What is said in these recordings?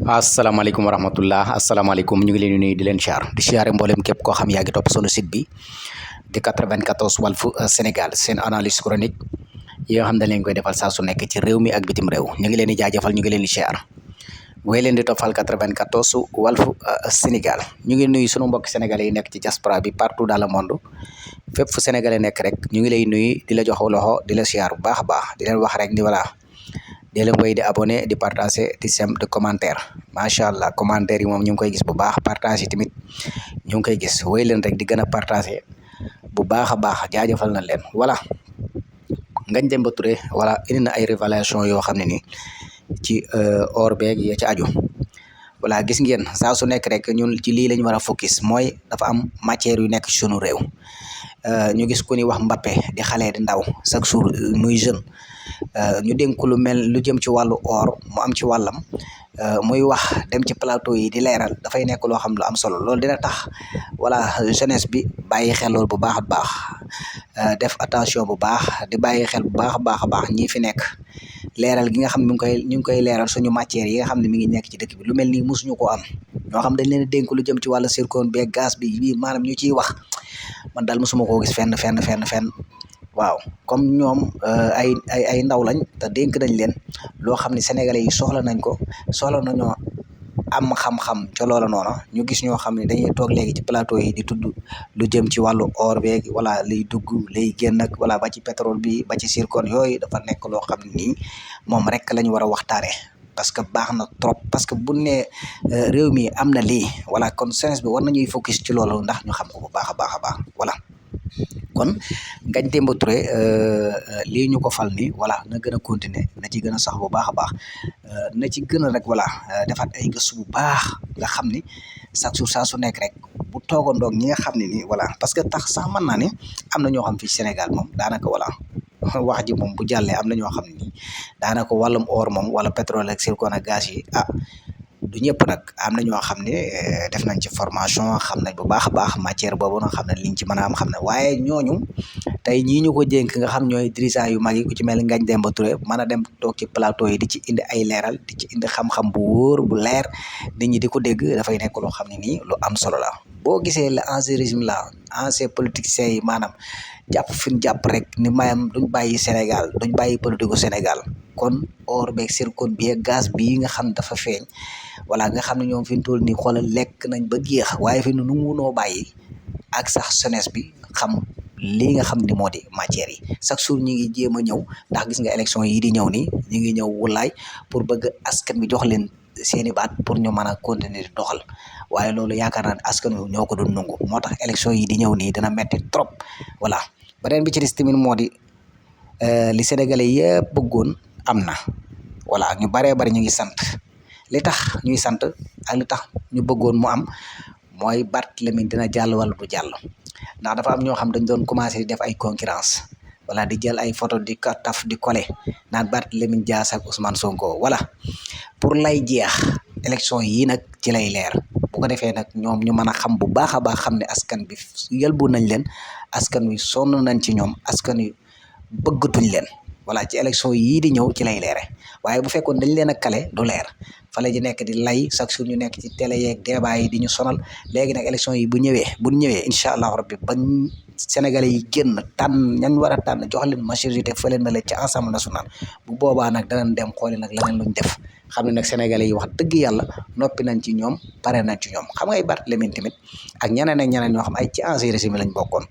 asalaamaaleykum wa rahmatullah asalaamaaleykum ñu ngi leen di nuyu di leen siyaare mboolem képp koo xam yaa ngi topp sunu site bi di 94 Walf Sénégal seen analyse chronique yi nga xam ne leen koy defal saa su nekk ci réew mi ak bitim réew ñu ngi leen di jaajëfal ñu ngi leen di siyaar way leen di toppal 94 Walf Sénégal ñu ngi nuyu sunu mbokk sénégalais yi nekk ci diaspora bi partout dans le monde fépp fu sénégalais nekk rek ñu ngi lay nuyu di la jox loxo di la siyaar bu baax a baax di leen wax rek ni voilà di leen koy di abonné di partager di sem de commentaire macha allah commentaire yi moom ñu ngi koy gis bu baax partage yi tamit ñu ngi koy gis woy leen rek di gën a partager bu baax a baax jaajëfal na leen voilà Ngagne Demba Touré voilà indi na ay révélation yoo xam ne ni ci or beeg ya ci aju voilà gis ngeen saa su nekk rek ñun ci lii lañ war a focus mooy dafa am matière yu nekk ci sunu réew ñu gis ku ni wax Mbappé di xale di ndaw chaque jour muy jeune ñu dénk lu mel lu jëm ci wàllu or mu am ci wàllam muy wax dem ci plateau yi di leeral dafay nekk loo xam lu am solo loolu dina tax voilà jeunesse bi bàyyi xel loolu bu baax a baax def attention bu baax di bàyyi xel bu baax a baax ñi fi nekk leeral gi nga xam ne ñu ngi koy leeral suñu matière yi nga xam ne mi ngi nekk ci dëkk bi lu mel nii mosuñu ko am ñoo xam dañ leen dénk lu jëm ci wàllu zircon bi gaz bi maanaam ñu ciy wax man daal mosuma koo gis fenn waaw comme ñoom ay ndaw lañ te dénk nañ leen loo xam ne sénégalais yi soxla nañoo am xam-xam ca loola noonu ñu gis ñoo xam ne dañuy toog léegi ci plateau yi di tudd lu jëm ci wàllu or beeg wala liy dugg lay génn ak wala ba ci pétrole bi ba ci zircon yooyu dafa nekk loo xam ne nii moom rek la ñu war a waxtaanee parce que baax na trop parce que bu ne réew mi am na lii voilà kon jeunesse bi war nañuy focus ci loolu ndax ñu xam ko bu baax a baax voilà kon Ngagne Demba Touré lii ñu ko fal ni voilà na gën a continuer na ci gën a sax bu baax a baax na ci gën a rek voilà defaat ay gëstu bu baax nga xam ni chaque jour saa su nekk rek bu toogandoog ñi nga xam ne nii voilà parce que tax sax mën naa ne am na ñoo xam fii Sénégal moom daanaka voilà wax ji moom bu jàllee am na ñoo xam ne nii daanaka wàllum or moom wala pétrole ak zircon ak gaz yi du ñëpp nag am na ñoo xam ne def nañ ci formation xam nañ bu baax a baax matière boobu nag xam ne liñ ci mën a am xam ne waaye ñooñu tey ñii ñu ko dénk nga xam ñooy dirigeant yu mag yi ku ci mel ni Ngagne Demba Touré mën a dem toog ci plateau yi di ci indi ay leeral di ci indi xam-xam bu wóor bu leer nit ñi di ko dégg dafay nekk loo xam ne nii lu am solo la boo gisee la ancien régime la ancien politiciens yi maanaam jàpp fi ñu jàpp rek ni mayam duñ bàyyi Sénégal duñ bàyyi politique gu Sénégal kon or beeg zircon bi gaz bii nga xam dafa feeñ voilà nga xam ne ñoom fi ñu toll nii xoolal lekk nañ ba géex waaye fi nu munoo bàyyi ak sax jeunesse bi xam lii nga xam ni moo di matière yi chaque jour ñi ngi jéem a ñëw ndax gis nga élection yi di ñëw nii ñi ngi ñëw wulaay pour bëgg askan bi jox leen seeni baat pour ñu mën a continuer di doxal waaye loolu yaakaar naa ne askan wi ñoo ko doon nangu moo tax élection yi di ñëw nii dana metti trop voilà beneen bi ci des tamit moo di li sénégalais yëpp bëggoon am na voilà ñu baree bari ñu ngi sant li tax ñuy sant ak li tax ñu bëggoon mu am mooy Barthélémy dina jàll wala du jàll ndax dafa am ñoo xam dañ doon commencé di def ay concurrence voilà di jël ay photo di ko taf di collé naan Barthélémy Dias ak Ousmane Sonko voilà pour lay jeex élection yii nag ci lay leer bu ko defee nag ñoom ñu mën a xam bu baax a baax xam ne askan bi yëlbu nañ leen askan wi sonn nañ ci ñoom askan wi bëggatuñ leen voilà ci élection yii di ñëw ci lay leere waaye bu fekkoon dañ leen a kale du leer fale ji nekk di lay chaque jour ñu nekk ci télé yeeg débat yi di ñu sonal léegi nag élection yi bu ñëwee incha allah rabbi bañ sénégalais yi génn tànn ñañ war a tànn jox leen majorité fële na leen ci assemblée nationale bu boobaa nag danañ dem xooli nag leneen luñ def xam ne nag sénégalais yi wax dëgg yàlla noppi nañ ci ñoom pare nañ ci ñoom xam nga ay Barthélémy tamit ak ñeneen ak ñeneen ñoo xam ay ci ancien régime lañ bokkoon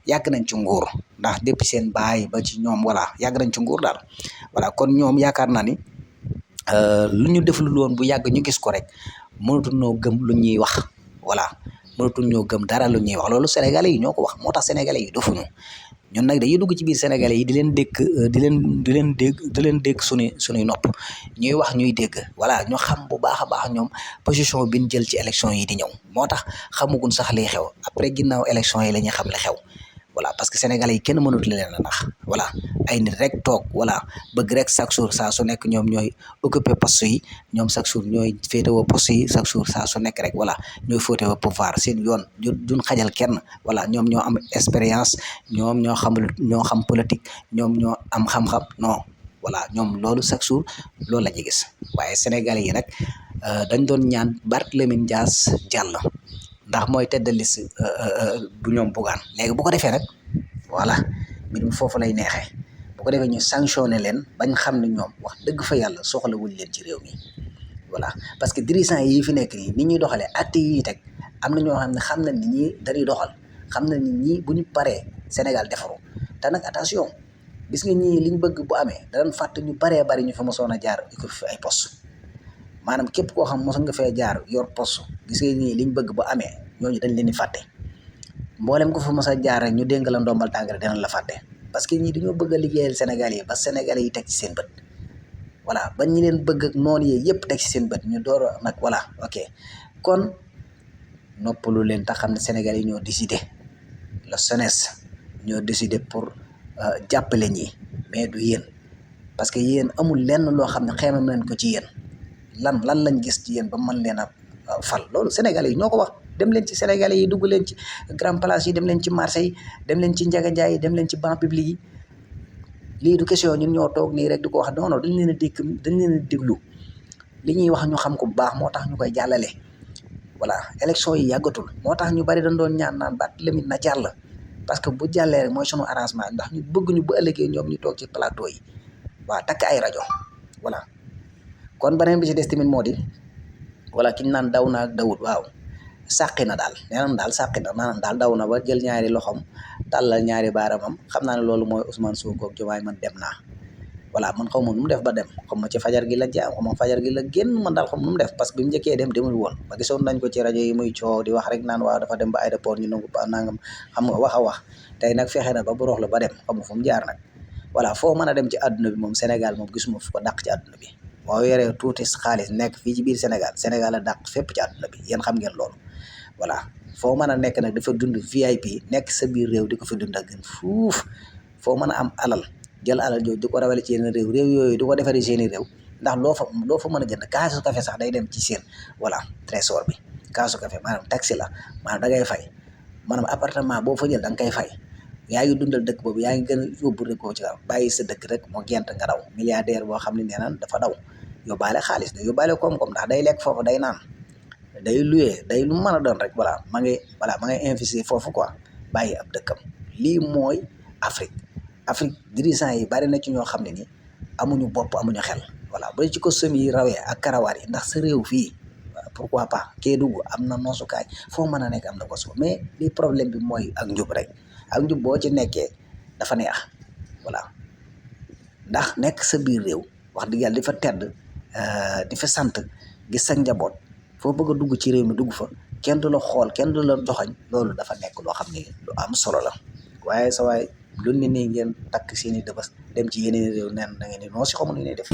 yàgg nañ ci nguur ndax depuis seen baay ba ci ñoom voilà yàgg nañ ci nguur daal voilà kon ñoom yaakaar naa ni lu ñu def lu woon bu yàgg ñu gis ko rek mënatul ñoo gëm lu ñuy wax voilà mënatul ñoo gëm dara lu ñuy wax loolu sénégalais yi ñoo ko wax moo tax sénégalais yi dofuñu ñun nag dañuy dugg ci biir sénégalais yi di leen dégg suñuy nopp ñuy wax ñuy dégg voilà ñu xam bu baax a baax ñoom position bi ñu jël ci élection yi di ñëw moo tax xamaguñ sax liy xew après ginnaaw élection yi la ñuy xam li xew voilà parce que sénégalais yi kenn mënut leen a nax voilà ay nit rek toog voilà bëgg rek chaque jour saa su nekk ñoom ñooy occuper poste yi ñoom chaque jour ñooy féetewoo poste yi chaque jour saa su nekk rek voilà ñooy féetewoo pouvoir seen yoon duñ xajal kenn voilà ñoom ñoo am expérience ñoom ñoo xam politique ñoom ñoo am xam-xam non voilà ñoom loolu chaque jour loolu la ñuy gis waaye Sénégalais yi nag dañ doon ñaan Barthélémy Dias jàll ndax mooy tête de liste bu ñoom Bougane léegi bu ko defee nag voilà mbir mi foofu lay neexee bu ko defee ñu sanctionné leen bañ xam ne ñoom wax dëgg fa yàlla soxla wuñ leen ci réew mi voilà parce que dirigeants yi fi nekk nii ni ñuy doxalee acte yi teg am na ñoo xam ne xam nañ ni ñii dañuy doxal xam nañ ni ñii bu ñu paree Sénégal defaru te nag attention gis nga ñii liñ bëgg bu amee danañ fàtte ñu baree bari ñu fa mosoon a jaar ko fi ay poste maanaam képp koo xam mos nga fee jaar yor poste gis nga ñii liñ bëgg bu amee ñooñu dañ leen di fàtte mboolem ko fa mos a jaar rek ñu dénk la ndombal tànk rek dinañ la fàtte parce que ñii dañoo bëgg a liggéeyal Sénégal yi ba Sénégalais yi teg ci seen bët voilà ba ñi leen bëgg ak noonu yi yëpp teg ci seen bët ñu door a nag voilà ok kon noppalu leen tax xam ne Sénégal yi ñoo décidé la jeunesse ñoo décidé pour jàppale ñi mais du yéen parce que yéen amul lenn loo xam ne xeemam nañ ko ci yéen lan lañ gis ci yéen ba mën leen a fal loolu Sénégalais yi ñoo ko wax dem leen ci Sénégalais yi dugg leen ci grand place yi dem leen ci marché yi dem leen ci njaga njaay yi dem leen ci banc public yi lii du question ñun ñoo toog nii rek di ko wax non non dañ leen a déglu li ñuy wax ñu xam ko bu baax moo tax ñu koy jàllale voilà élection yi yàggatul moo tax ñu bari dañ doon ñaan naan Barthélémy na jàll parce que bu jàllee rek mooy sunu arrangement ndax ñu bëgg ñu bu ëllëgee ñoom ñu toog ci plateau yi waaw takk ay rajo voilà kon beneen bi ci des tamit moo di voilà ki ñu naan daw na ak dawut waaw sàqi na daal nee nañ daal sàqi na maanaam daal daw na ba jël ñaari loxoom tàllal ñaari baaramam xam naa ne loolu mooy Ousmane Sonko ak Diomaye man dem naa voilà man xaw ma nu mu def ba dem xam ma ci fajar gi la jaam xam ma fajar gi la génn man daal xam nu mu def parce que bi mu njëkkee dem demul woon ba gisoon nañ ko ci rajo yi muy coow di wax rek naan waaw dafa dem ba aéroport ñu nangu ba nangam xam nga wax a wax tey nag fexe na ba bu rox la ba dem xam nga fu mu jaar nag voilà foo mën a dem ci àdduna bi moom Sénégal moom gisuma fu ko dàq ci àdduna bi boo yoree tuuti xaalis nekk fii ci biir Sénégal a dàq fépp ci àdduna bi yéen xam ngeen loolu voilà foo mën a nekk nag dafa dund VIP nekk sa biir réew di ko fi dund ak gën fuuf foo mën a am alal jël alal jooju di ko rawale ci yeneen réew yooyu di ko defaree seeni réew ndax loo fa mën a jënd kaasu café sax day dem ci seen voilà trésor bi kaasu café maanaam taxi la maanaam da ngay fay maanaam appartement boo fa jël da nga koy fay yaa ngi dundal dëkk boobu yaa ngi gën a yóbbu rek koo ci kaw bàyyi sa dëkk rek moo gent nga daw milliardaire boo xam ne nee naan dafa daw yóbbaale xaalis da yóbbaale koom-koom ndax day lekk foofu day naan day luyee day lu mën a doon rek voilà ma ngay investir foofu quoi bàyyi ab dëkkam lii mooy Afrique dirigeants yi bari na ci ñoo xam ne ni amuñu bopp amuñu xel voilà ba ci ko sëm yi rawee ak karawaar yi ndax sa réew fii pourquoi pas Kédougou am na noosukaay foo mën a nekk am na ko su mais li problème bi mooy ak njub rek ak njub boo ci nekkee dafa neex voilà ndax nekk sa biir réew wax dëgg yàlla di fa tedd di fa sant gis sa njaboot foo bëgg a dugg ci réew mi dugg fa kenn du la xool kenn du la joxoñ loolu dafa nekk loo xam ne lu am solo la waaye sa waay lu ne nii ngeen takk seeni dëbës dem ci yeneen réew neen da ngeen ni noo si xamul ni ne def